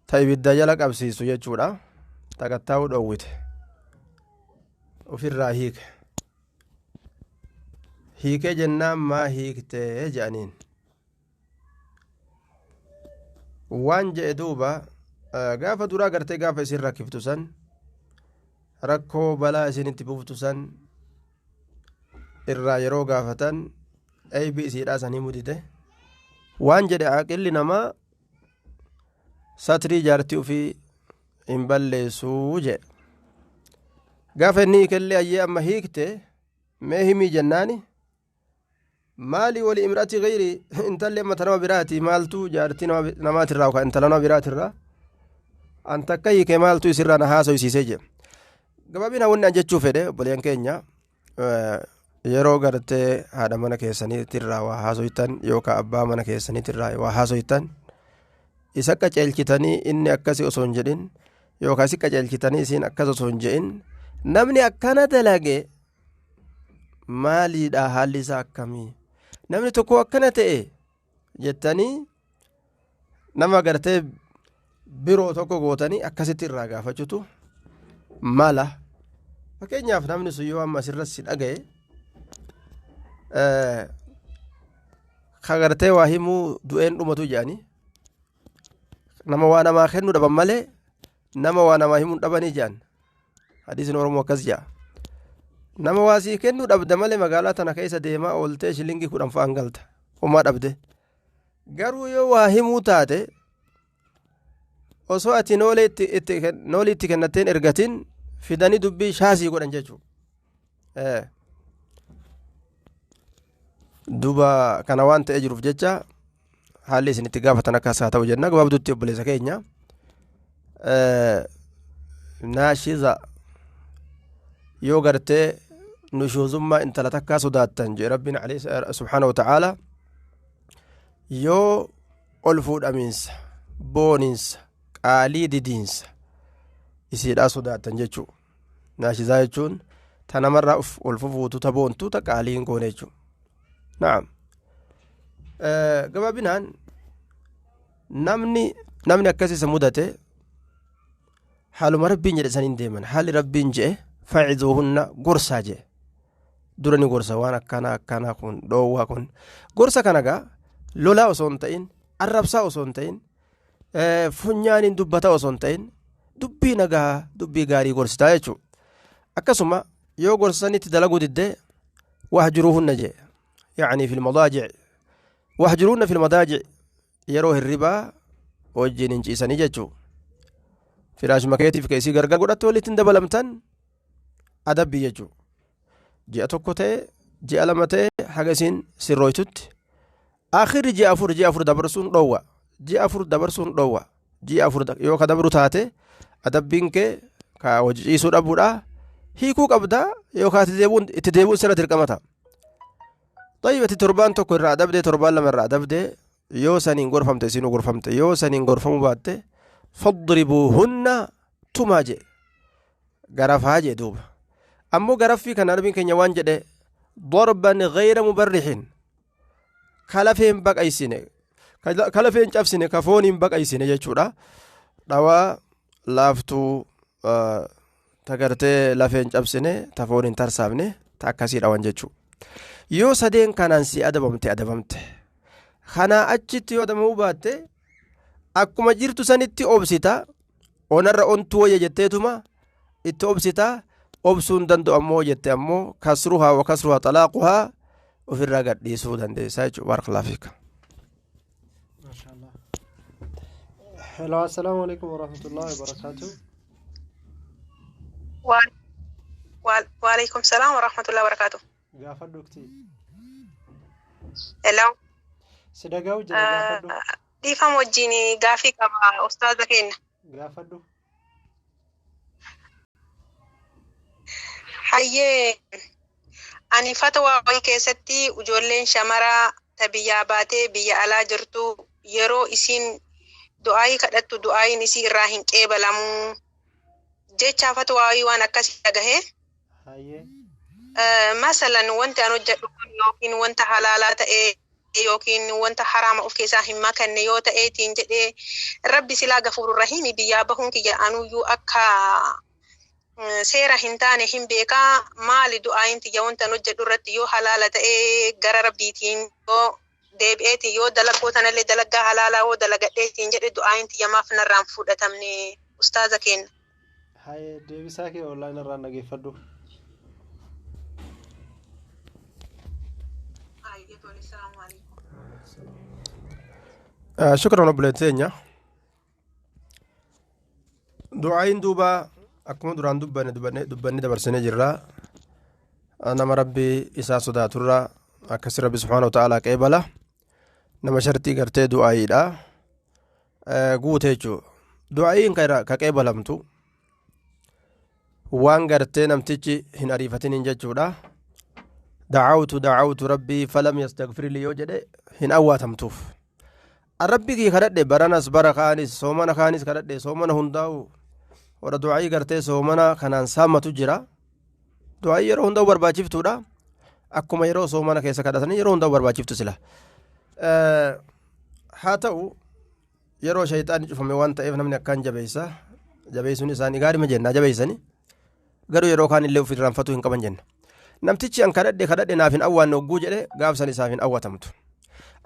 [SPEAKER 3] ta ibidda jala qabsiisu jechuudha, ta qattaa'uu dhoowwite ofirraa hiike. Hiikee jennaan maa hiiktee jedhaniin. Waan jedhe duuba, gaafa duraa gartee gaafa isin rakkiftu san, rakkoo balaa isinitti buuftu san. Irraa yeroo gaafatan aybii isiidhaa san himuu dide. Waan jedhe aqilli namaa satrii jaartii ufii hin balleessuu jedhe. Gaafa inni hiikellee ayyee amma hiikte mee himii jennaani maali wali imrati gayri intalli amma ta nama biraati maaltu jaartii namaatirraa yookaan intala nama biraatirraa an takka hiike maaltu isirraa na haasoysiisee jedhe. Gabaabina wanni an jechuu fedhe obboleen keenya yeroo gartee haadha mana keessaniitirraa waa haasoytan yookaan abbaa mana keessaniitirraa waa haasoytan isa qaceelchitanii inni akkasi osoo hin jedhin yookaan isi qaceelchitanii isiin akkas osoo hin jedhin namni akkana dalage maaliidha haalli isaa akkamii namni tokko akkana ta'e jettanii nama gartee biroo tokko gootanii akkasitti irraa gaafachutu mala. Fakkeenyaaf namni sun yoo amma asirratti si dhagaye ka gartee waa himuu du'een dhumatu jedhanii nama waa namaa kennuu dhaban malee nama waa namaa himuu dhabanii jedhan. Hadiisni Oromoo akkas jedha. Nama waa sii kennuu dhabda malee magaalaa tana keessa deemaa ooltee shilingii 10 fa'aan galta homaa dhabde. Garuu yoo waa himuu taate osoo ati noolee itti kennatteen ergatin fidanii dubbii shaasii godhan jechuudha. Duuba kana waan ta'ee jiruuf jecha haalli isin itti gaafatan akkas haa ta'u jenna. Gabaabduutti obboleessa keenya naashiza yoo gartee nushuuzummaa intala takkaa sodaattan jedhe Rabbiin subhaanahu wa ta'aala yoo ol fuudhamiinsa booniinsa qaalii didiinsa isiidhaa sodaattan jechuu. Naashizaa jechuun ta namarraa ol fufuutu ta boontu ta qaalii hin goone jechuu. Naam. Gabaabinaan namni akkas isa mudate haaluma Rabbiin jedhe saniin deeman. Haalli Rabbiin jedhe fa'izuuhunna gorsaa jedhe. Dura ni gorsa waan akkanaa akkanaa kun dhoowwaa kun. Gorsa kana gaa lolaa osoo hin ta'in arrabsaa osoo hin ta'in funyaaniin dubbataa osoo hin ta'in dubbii nagaa dubbii gaarii gorsitaa jechuudha. Akkasuma yoo gorsanitti dalaguu diddee wahjuruuhunna jedhe. Yaani fil madaajic wahjuruuhunna fil madaajic yeroo hirribaa wajjin hin ciisanii jechuudha. Firaashuma keetiif keessii gargar godhatte walitti hin dabalamtan adabbii jechuudha. Ji'a tokko ta'e ji'a lama ta'e haga isiin sirrooytutti akhirri ji'a afur dabarsuun dhoowwa. Ji'a afur dabarsuun dhoowwa. Ji'a afur yoo ka dabru taate adabbiin kee ka hojii ciisuu dhabuudha hiikuu qabda yookaan itti deebi'uun sirra dirqama ta'a. Xayyibati torbaan tokko irraa adabdee torbaan lama irraa adabdee yoo saniin gorfamte isiinuu gorfamte yoo saniin gorfamuu baatte fadribuuhunna tumaa jedhe garafaa jedhe duuba. Ammoo garaffii kana Rabbiin keenya waan jedhe darban ghayra mubarrihin ka lafeen baqaysine ka lafeen cabsine ka fooniin baqaysine jechuudha. Dhawaa laaftuu ta gartee lafeen cabsine ta fooniin tarsaafne ta akkasii dhawan jechuudha. Yoo sadeen kanaan si adabamte adabamte. Kanaa achitti yoo adabamuu baatte akkuma jirtu sanitti obsita onarra ontuu wayya jetteetuma itti obsita obsuun danda'u ammoo jette ammoo kasruhaa wa kasruhaa xalaaquhaa ofirraa gadhiisuu dandeessaa jechuudha. Barakallahu fiika.
[SPEAKER 2] Maashaallah. Hello, assalaamu alaikum warahmatullahi wabarakatuh.
[SPEAKER 7] Waalaikum salaam warahmatullahi wabarakatuh.
[SPEAKER 2] Gaafadhu uktii.
[SPEAKER 7] Hello.
[SPEAKER 2] Si dhaga'u jira gaafadhu.
[SPEAKER 7] Dhiifama wajjin gaafii qaba ustaaza keenya.
[SPEAKER 2] Gaafadhu.
[SPEAKER 7] Hayyee ani fatwaa wayii keessatti ijoolleen shamaraa ta biyyaa baatee biyya alaa jirtu yeroo isiin du'aayii kadhattu du'aayiin isii irraa hin qeebalamuu jecha fatwaa wayii waan akkasii dhagahee.
[SPEAKER 2] Hayyee.
[SPEAKER 7] Masalan wanti an hojjedhu kun yookiin wanta halaalaa ta'ee yookiin wanta haraama of keessaa hin makanne yoo ta'eetiin jedhee Rabbi silaa gafuurur rahiimi biyyaa bahuun kiyya anuyyuu akka seera hin taane hin beekaa maali du'aayin tiyya wanta an hojjedhu irratti yoo halaala ta'ee gara Rabbiitiin yoo deebi'eetiin yoo dalaggoo tanallee dalaggaa halaalaa yoo dalagadheetiin jedhe du'aayin tiyya maaf narraan fudhatamne ustaaza keenya.
[SPEAKER 2] Hayyee deebisaa kee onlaayinii irraan dhageeffadhu.
[SPEAKER 7] Tole, salaamu alaikum.
[SPEAKER 3] Shukran obboleetteenya. Du'aayin duuba akkuma duraan dubbanne dubbanne dabarsinee jirra. Nama rabbii isaa sodaaturra akkasi rabbi subhaanahu wa ta'aalaa qeebala. Nama shartii gartee du'aayiidha. Guute jechuudha. Du'aayiin ka qeebalamtu waan gartee namtichi hin ariifatiniin jechuudha. Dacawtu dacawtu rabbii falam yastagfir lii yoo jedhe hin awwaatamtuuf. Rabbi kii kadhadhe baranas bara kaanis soomana kaanis kadhadhe soomana hundaa'u warra du'aayii gartee soomana kanaan saammatu jira. Du'aayii yeroo hundaa'u barbaachiftuudha. Akkuma yeroo soomana keessa kadhatanii yeroo hundaa'u barbaachiftu sila. Haa ta'u yeroo shayxaanni cufame waan ta'eef namni akkaan jabeessa. Jabeessuun isaanii gaarima jenna jabeessani. Garuu yeroo kaan illee of irraanfatuu hin qaban jenna. Namtichi an kadhadhe kadhadhe naaf hin awwaanne hogguu jedhe gaafsan isaaf hin awwatamtu.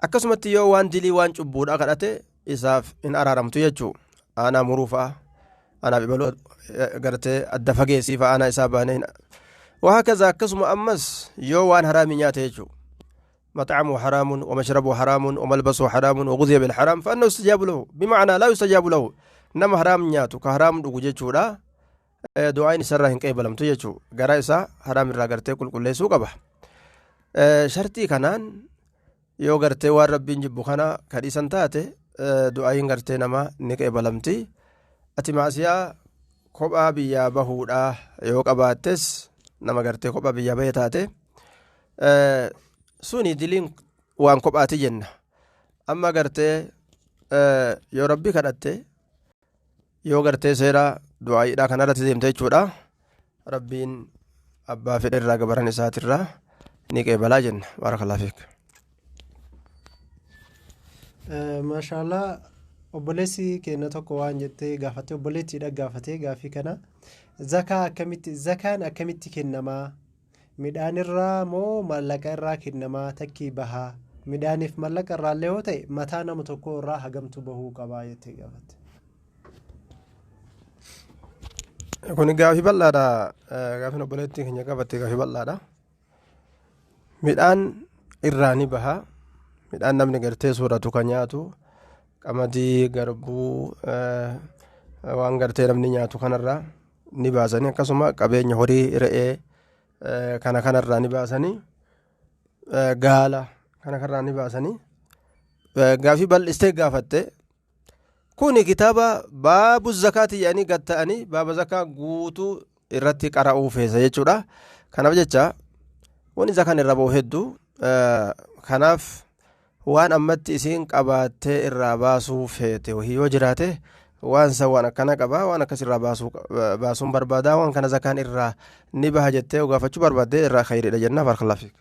[SPEAKER 3] Akkasumatti yoo waan dilii waan cubbuudhaa kadhate isaaf hin araaramtu jechuu. Aanaa muruu fa'a. Anaaf ibaluu gartee adda fageessii fa'a aanaa isaa baanee hin. Wahakaza akkasuma ammas yoo waan haraamii nyaate jechuu. مطعمه حرام ومشربه حرام وملبسه حرام وغذي بالحرام فأنه يستجاب له بمعنى لا يستجاب له نما حرام نياتو كحرام دوغو جيچودا du'aan isarraa hin qeebalamtu jechuu garaa isaa haraam irraa gartee qulqulleessuu qaba. Shartii kanaan yoo gartee waan rabbiin jibbu kana kadhisan taate du'aayin gartee nama ni qeebalamti. Ati maasiyaa kophaa biyyaa bahuudhaa yoo qabaattes nama gartee kophaa biyyaa bahee taate suni diliin waan kophaati jenna. Amma gartee yoo rabbi kadhatte yoo gartee seera du'aayiidhaa kanarratti deemte jechuudha. Rabbiin abbaa fedhe irraa gabaran isaatirraa ni qeebalaa jenna. Baarakallaa fiik.
[SPEAKER 2] Maashaallah obboleessi keenya tokko waan jettee gaafatte obboleettiidha gaafatee gaafii kana zakaa akkamitti zakaan akkamitti kennamaa midhaan irraa moo maallaqa irraa kennamaa takkii bahaa midhaaniif maallaqa irraallee yoo ta'e mataa nama tokko irraa hagamtu bahuu qabaa jettee gaafatte.
[SPEAKER 3] Kun gaafii bal'aadha. Gaafiin obboleettiin keenya gaafatte gaafii bal'aadha. Midhaan irraa ni baha. Midhaan namni gartee sooratu kan nyaatu qamadii, garbuu, waan gartee namni nyaatu kanarraa ni baasanii akkasuma qabeenya horii re'ee kana kanarraa ni baasanii gaala kana kanarraa ni baasanii gaafii bal'istee gaafatte. Kuni kitaaba baabu zakaati jedhanii gad ta'anii baaba zakaa guutuu irratti qara'uu feesa jechuudha. Kanaaf jecha wanni zakaan irra ba'u hedduu kanaaf waan ammatti isiin qabaattee irraa baasuu feete wahii yoo jiraate waan san waan akkana qaba waan akkas irraa baasuun barbaadaa waan kana zakaan irraa ni baha jettee gaafachuu barbaaddee irraa khayriidha jenna barakallahu fiik.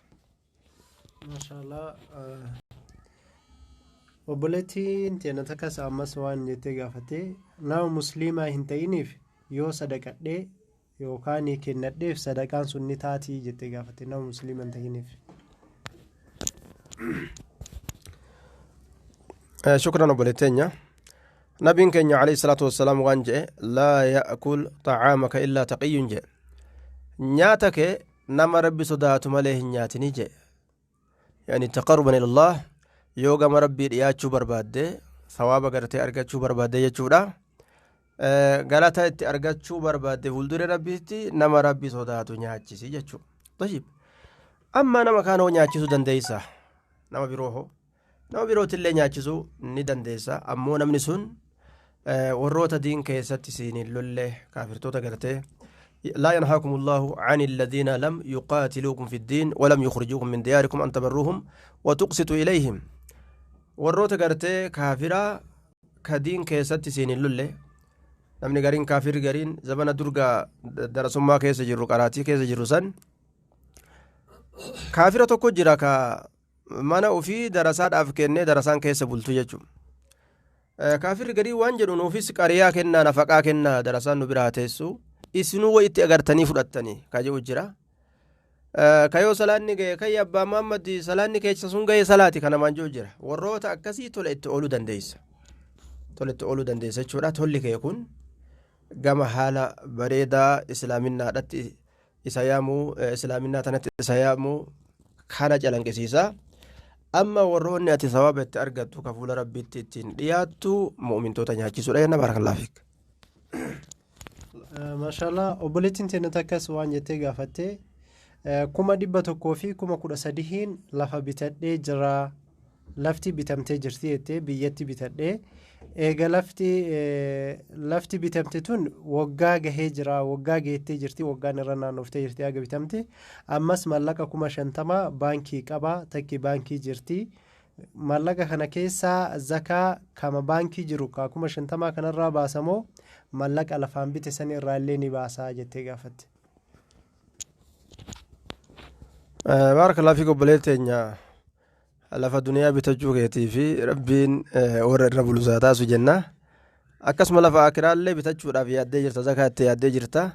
[SPEAKER 2] Maashaallah obboleettiin teenya takkas ammas waan jettee gaafatte nama musliimaa hin ta'iniif yoo sadaqadhee yookaan kennadheef sadaqaan sun ni taatii jettee gaafatte nama musliima hin ta'iniif.
[SPEAKER 3] Shukran obboleetteenya. Nabiin keenya alayhi salaatu wassalaam waan jedhe laa ya'kul xacaamaka illaa taqiyyun jedhe. Nyaata kee nama rabbi sodaatu malee hin nyaatinii jedhe. Yani taqarruban ilallah yoo gama rabbii dhiyaachuu barbaadde sawaaba gartee argachuu barbaadde jechuudha. Galata itti argachuu barbaadde fuuldura rabbiitti nama rabbi sodaatu nyaachisi jechuudha. Tayyib. Amma nama kaan hoo nyaachisuu dandeessa? Nama biroo hoo? Nama birootillee nyaachisuu ni dandeessa. Ammoo namni sun warroota diin keessatti siin hin lolle kaafirtoota gartee لا ينهاكم الله عن الذين لم يقاتلوكم في الدين ولم يخرجوكم من دياركم أن تبروهم وتقسطوا إليهم warroota gartee kaafiraa ka diin keessatti siin hin lolle namni gariin kaafirri gariin zamana durgaa darasummaa keessa jirru qaraatii keessa jirru san kaafira tokko jira ka mana ofii darasaadhaaf kennee darasaan keessa bultu jechuudha. Kaafirri garii waan jedhu nuufis qariyaa kennaa nafaqaa kennaa darasaan nu biraa teessu isinuu wayi itti agartanii fudhattanii ka jedhu jira. Kayoo salaanni gahe kayya abbaa Muhammad salaanni keessa sun gahe salaati kana maan jedhu jira. Warroota akkasii tola itti ooluu dandeessa. Tola itti ooluu dandeessa jechuudha. Tolli kee kun gama haala bareedaa islaaminaadhatti isa yaamuu islaaminaa tanatti isa yaamuu kana calanqisiisa. Amma warroonni ati sawaaba itti argattu ka fuula rabbiitti ittiin dhiyaattu mu'umintoota nyaachisuudha jenna. Barakallahu fiik.
[SPEAKER 2] Maashaallah, obboleettiin teenya takkas waan jettee gaafatte, 113,000n lafa bitadhee jira, lafti bitamtee jirti jettee, biyyatti bitadhee eega lafti bitamte tun waggaa gahee jira, waggaa geettee jirti, waggaan irra naannoftee jirti haga bitamte. Ammas mallaqa 50,000 baankii qaba, takki baankii jirti. Mallaqa kana keessaa zakaa kama baankii jiru ka 50,000 kanarraa baasamoo mallaqa lafaan bite san irraa illee ni baasaa jettee gaafatte.
[SPEAKER 3] Barakallahu fiik. Obboleettii teenya, lafa duniyaa bitachuu keetii fi rabbiin warra irra bulusaa taasu jenna. Akkasuma lafa akiraallee bitachuudhaaf yaaddee jirta, zakaa itti yaaddee jirta,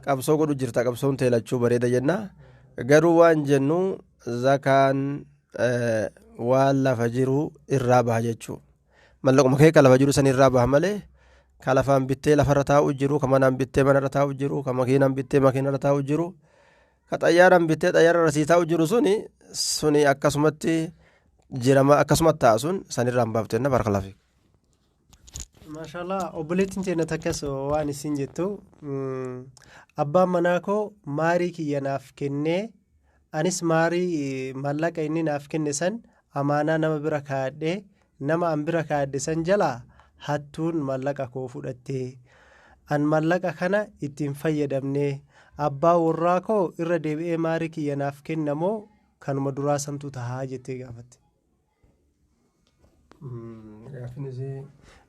[SPEAKER 3] qabsoo godhu jirta, qabsoon teelachuu bareeda jenna. Garuu waan jennu, zakaan waan lafa jiru irraa baha jechuu, mallaquma kee ka lafa jiru san irraa baha malee, ka lafaan bittee lafarra taa'u jiru, ka manaan bittee manarra taa'u jiru, ka makiinaan bittee makiinarra taa'u jiru, ka xayyaaraan bittee xayyaararra sii taa'u jiru, suni akkasumatti jirama, akkasumatti ta'a, sun sanirraa hin baaftu jenna. Barakallahu fiik.
[SPEAKER 2] Maashaallah, obboleettiin teenya takkas waan isin jettu, abbaan manaa koo maarii kiyya naaf kennee, anis maarii mallaqa inni naaf kenne san amaanaa nama bira kaa'adhee, nama an bira kaa'adhe san jalaa hattuun mallaqa koo fudhattee, an mallaqa kana ittiin fayyadamne. Abbaa warraa koo irra deebi'ee maarii kiyya naaf kennamoo kanuma duraa santu tahaa jettee gaafatte.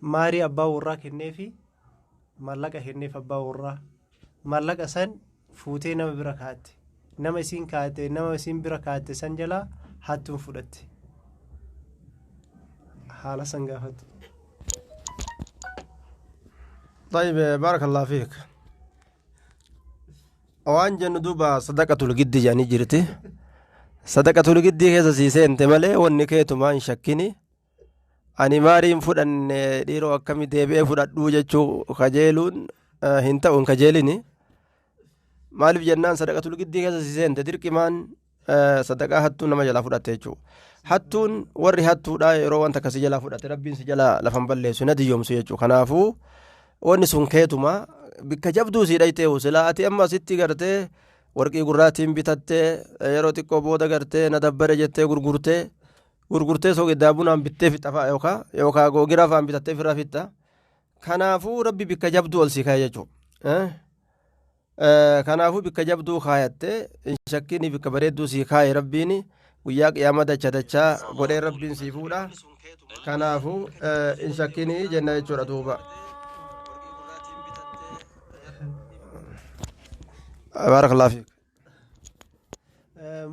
[SPEAKER 2] Maarii abbaa warraa kenneefi, mallaqa kenneef abbaa warraa, mallaqa san fuutee nama bira kaa'atte, nama isiin kaa'atte, nama isiin bira kaa'atte san jalaa hattuun fudhatte. Haala san gaafatte.
[SPEAKER 3] طيب، بارك الله فيك. Waan jennu duuba, sadaqatul giddi jedhanii jirti. Sadaqatul giddii keessa sii seente malee wanni keetumaa hin shakkini. Ani maariin fudhanne dhiiroo, akkami deebi'ee fudhadhuu jechuu kajeeluun hin ta'u, hin kajeelini. Maaliif jennaan, sadaqatul giddii keessa sii seente, dirqimaan sadaqaa hattuun nama jalaa fudhatte jechuudha. Hattuun, warri hattuudha, yeroo wanta akkasii jalaa fudhate rabbiin si jalaa lafan balleessu, na diyyoomsu jechuudha. Kanaafuu wanni sun keetuma, bikka jabduu sii dhaytee silaa ati amma asitti gartee warqii gurraatiin bitattee, yeroo xiqqoo booda gartee na dabbare jettee gurgurtee gurgurtee soogiddaa bunaan bittee fixa fa'a yookaan googira fa'aan bitattee firra fixa. Kanaafuu rabbi bikka jabduu ol sii kaa'e jechuudha. Kanaafuu bikka jabduu kaayattee hin shakkini, bikka bareedduu sii kaa'e rabbiin, guyyaa qiyaama dacha dachaa godhee rabbiin sii fuudha. Kanaafuu hin shakkini jenna jechuudha duuba. Barakallahu fiik.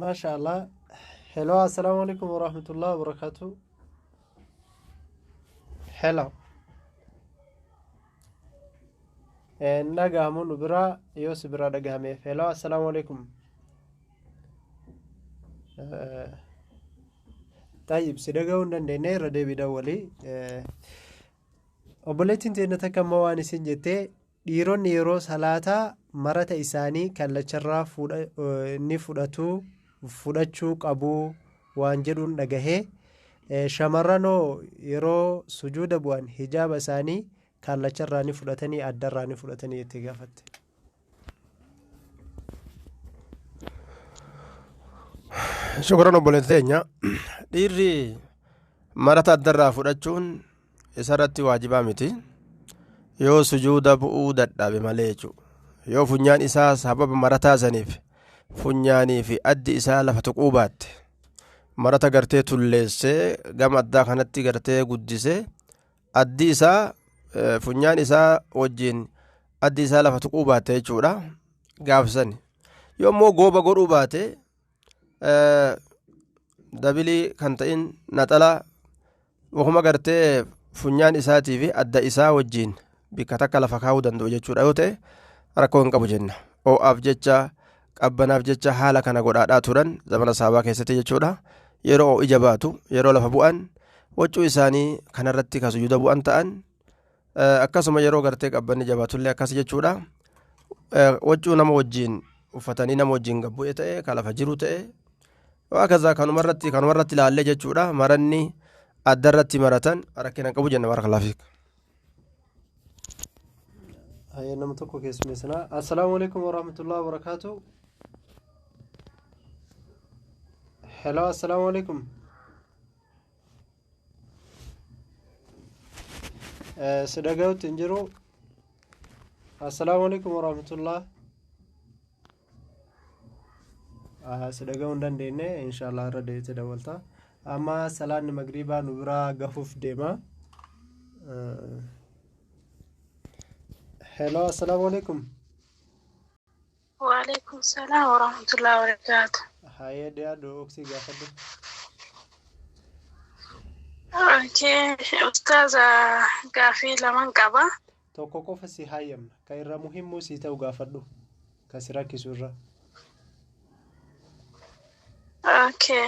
[SPEAKER 2] Maashaallah. Hello, assalaamu alaikum warahmatullahi wabarakatuh. Hello. Dhagahamu nu biraa yoo si biraa dhagahameef. Hello, assalaamu alaikum. Tayyib, si dhagahuu hin dandeenye, irra deebii dawwalii. Obboleettiin teenya takka immoo waan isin jettee, dhiironni yeroo salaataa marata isaanii kallacharraa ni fudhatu, fudhachuu qabu waan jedhuun dhagahee, shamarranoo yeroo sujuuda bu'an hijaaba isaanii kallacharraa ni fudhatanii, addarraa ni fudhatanii jettee gaafatte.
[SPEAKER 3] Shukran obboleettii teenya. Dhiirri marata addarraa fudhachuun isarratti waajibaa miti. Yoo sujuuda bu'uu dadhabe malee jechuudha. Yoo funyaan isaa sababa marataa saniif funyaanii fi addi isaa lafa tuquu baatte, marata gartee tulleessee gama addaa kanatti gartee guddisee, addi isaa funyaan isaa wajjin addi isaa lafa tuquu baatte jechuudha gaafsani. Yoo immoo gooba godhuu baate, dabilii kan ta'in naxala wakuma gartee funyaan isaatii fi adda isaa wajjin bikka takka lafa kaa'uu danda'u jechuudha yoo ta'e, rakkoo hin qabu jenna. Ho'aaf jecha, qabbanaaf jecha haala kana godhaadhaa turan zamana saabaa keessatti jechuudha. Yeroo ho'i jabaatu, yeroo lafa bu'an waccuu isaanii kanarratti kan sujuuda bu'an ta'an, akkasuma yeroo gartee qabbanni jabaatullee akkas jechuudha. Waccuu nama wajjin uffatanii nama wajjin gabbu'e ta'e, kan lafa jiru ta'e. Waa kanumarratti ilaallee jechuudha maranni addarratti maratan rakkina qabu jenna barakallahu fiik.
[SPEAKER 2] Nama tokko keessummeessinaa. Assalaamu alaikum warahmatullahi wabarakaatu. Hello, assalaamu alaikum. Si dhaga'utti hin jiru. Assalaamu alaikum warahmatullah. Si dhaga'uu hin dandeenye inshallah irra deebitee dabalta. Amma salaanni magriibaa nu biraa gahuuf deema. Hello, assalaamu alaikum.
[SPEAKER 5] Waalaikum salaam warahmatullahi wabarakaatu.
[SPEAKER 2] Hayyee dhiyaadhu oksii gaafadhu.
[SPEAKER 5] Okay, ustaaza gaafii laman qaba.
[SPEAKER 2] Tokko qofa si hayyamna. Ka irra muhimmuu si ta'u gaafadhu. Ka si rakkisu irra.
[SPEAKER 5] Okay.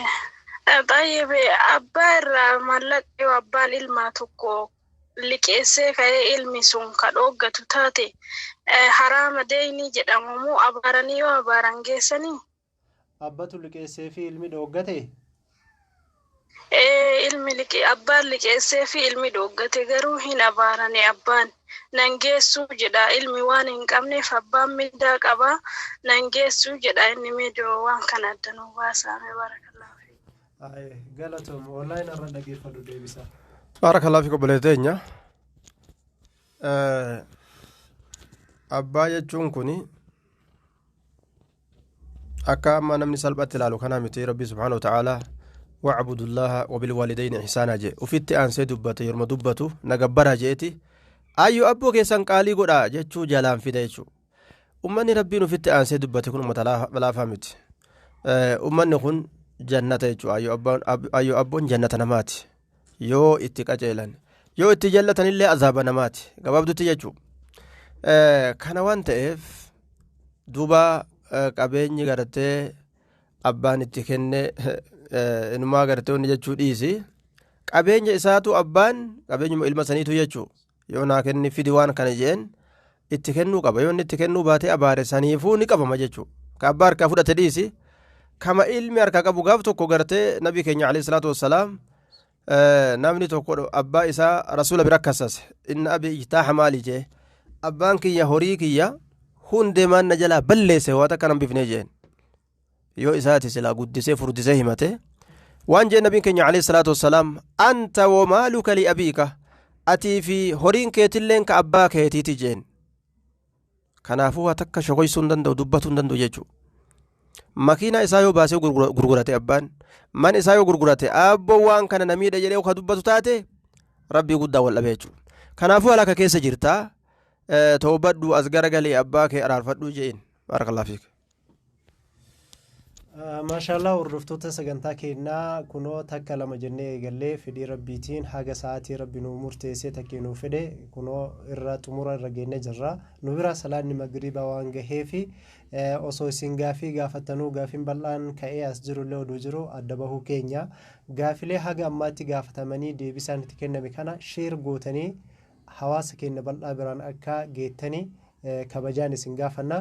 [SPEAKER 5] Xayyib abbaa irraa maallaqa yoo abbaan ilmaa tokko liqeessee ka'ee ilmi sun ka dhooggatu taate haraama deeyni jedhamu moo abaaranii yoo abaaran geessanii?
[SPEAKER 2] Abbatu liqeessee fi ilmi dhooggate?
[SPEAKER 5] Ilmi abbaan liqeessee fi ilmi dhooggate garuu hin abaarani abbaan nan geessuu jedha ilmi waan hin qabneef abbaan mindaa qaba nan geessuu jedha inni miidhoo waan kana adda nuu baasaame barakallahu fiik.
[SPEAKER 2] Galatoom onlaayin irra dhageeffadhu deebisa.
[SPEAKER 3] Barakallahu fiik obboleettii teenya. Abbaa jechuun kuni akka amma namni salphatti ilaalu kana miti rabbi subhaanahu wa ta'aalaa wacbudu llaha wabilwaalidayni ihsaanaa jee ufitti aansee dubbate yeruma dubbatu nagabbaraa jeeti ayyo abboo keessan qaalii godhaa jechuu jalaan fida jechuu ummanni rabbiin ufitti aansee dubbate kun ummata laafaa miti ummanni kun jannata jechuu ayyo abboon jannata namaati yoo itti qaceelan yoo itti jallatanillee azaaba namaati gabaabdutti jechuu kana waan ta'eef duuba qabeenyi gartee abbaan itti kenne inumaa gartee wanni jechuu dhiisi qabeenya isaatu abbaan qabeenyuma ilma saniitu jechuu yoo naa kenni fidi waan kana jeen itti kennuu qaba yoo inni itti kennuu baatee abaare saniifuu ni qabama jechuu ka abbaa harkaa fudhate dhiisi kama ilmi harkaa qabu gaaf tokko gartee nabi keenya alayhi salaatu wassalaam namni tokko abbaa isaa rasuula bira kassase inna abi ijtaaha maali jee abbaan kiyya horii kiyya hundee maan na jalaa balleesse waa takka nan bifnee jeen yoo isaati silaa guddisee furdisee himate waan jeen nabiin keenya alayhi salaatu wassalaam anta wamaaluka liabiika atii fi horiin keetilleen ka abbaa keetiiti jeen kanaafuu waa takka shokoysuu hin danda'u dubbatuu hin danda'u jechuu makiinaa isaa yoo baasee gurgurate abbaan man isaa yoo gurgurate abboo waan kana namiidha jedhee ka dubbatu taate rabbii guddaa wal dhabe jechuu kanaafuu halaka keessa jirtaa toobadhu as garagalee abbaa kee araarfadhu jeen barakallahu fiik.
[SPEAKER 2] Maashaallah hordoftoota sagantaa keenyaa kunoo takka lama jennee eegallee fedhii rabbiitiin haga sa'aatii rabbi nuu murteessee takkee nuu fedhe kunoo irra xumura irra geenne jirra. Nu bira salaanni magriibaa waan gaheefi osoo isin gaafii gaafattanuu gaafiin bal'aan ka'ee as jirullee oduu jiru adda bahuu keenya. Gaafilee haga ammaatti gaafatamanii deebisaan itti kenname kana share gootanii hawaasa keenya bal'aa biraan akka geettanii kabajaan isin gaafanna.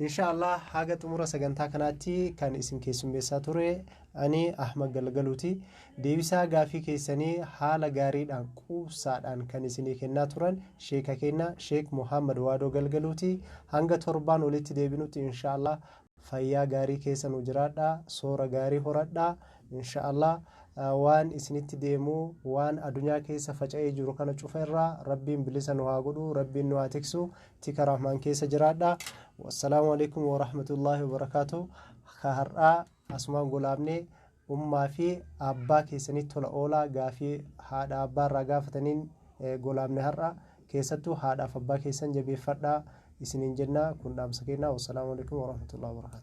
[SPEAKER 2] Inshaallah haga xumura sagantaa kanaatti kan isin keessummeessaa ture ani Ahmad Galgaluuti. Deebisaa gaafii keessanii haala gaariidhaan quubsaadhaan kan isinii kennaa turan sheeka keenya Sheek Muhammad Waadoo Galgaluuti. Hanga torbaan walitti deebinutti inshaallah fayyaa gaarii keessa nu jiraadhaa soora gaarii horadhaa inshaallah waan isinitti deemu waan addunyaa keessa faca'ee jiru kana cufa irraa rabbiin bilisa nu haa godhu rabbiin nu haa tiksu tika rahmaan keessa jiraadha wassalaamu alaikum warahmatullaahi wabarakaatu ka har'aa asumaan golaabnee ummaa fi abbaa keessanitti tola oolaa gaafii haadha abbaa irraa gaafataniin golaabne har'a keessattuu haadhaaf abbaa keessan jabeeffadhaa isiniin jenna kun dhaamsa kennaa wassalaamu alaikum warahmatullaahi wabarakaatu.